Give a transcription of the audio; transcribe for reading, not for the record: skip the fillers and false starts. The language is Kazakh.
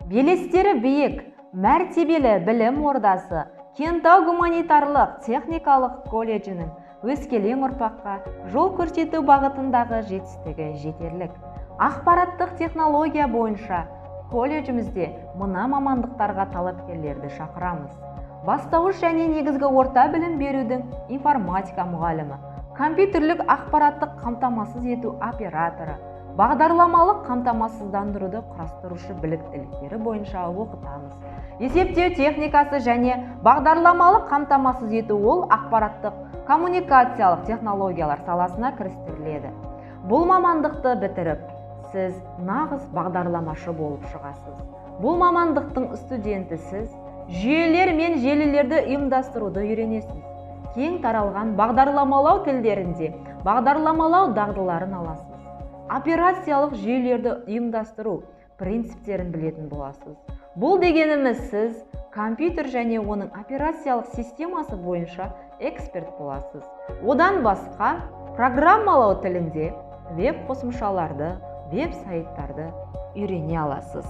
Белестері биік, мәртебелі білім ордасы Кентау гуманитарлық техникалық колледжінің өскелең ұрпаққа жол көрсету бағытындағы жетістігі жетерлік. Ақпараттық технология бойынша колледжімізде мына мамандықтарға талапкерлерді шақырамыз: бастауыш және негізгі орта білім берудің информатика мұғалімі, компьютерлік ақпараттық қамтамасыз ету операторы, бағдарламалық қамтамасыздандыруды құрастырушы біліктіліктері бойынша оқытамыз. Есептеу техникасы және бағдарламалық қамтамасыз ету ол ақпараттық коммуникациялық технологиялар саласына кірістіріледі. Бұл мамандықты бітіріп, сіз нағыз бағдарламашы болып шығасыз. Бұл мамандықтың студенті сіз жүйелер мен желілерді ұйымдастыруды үйренесіз, кең таралған бағдарламалау тілдерінде бағдарламалау дағдыларын аласыз, операциялық жүйелерді ұйымдастыру принциптерін білетін боласыз. Бұл дегеніміз, сіз компьютер және оның операциялық системасы бойынша эксперт боласыз. Одан басқа программалау тілінде веб қосымшаларды, веб сайттарды үйрене аласыз.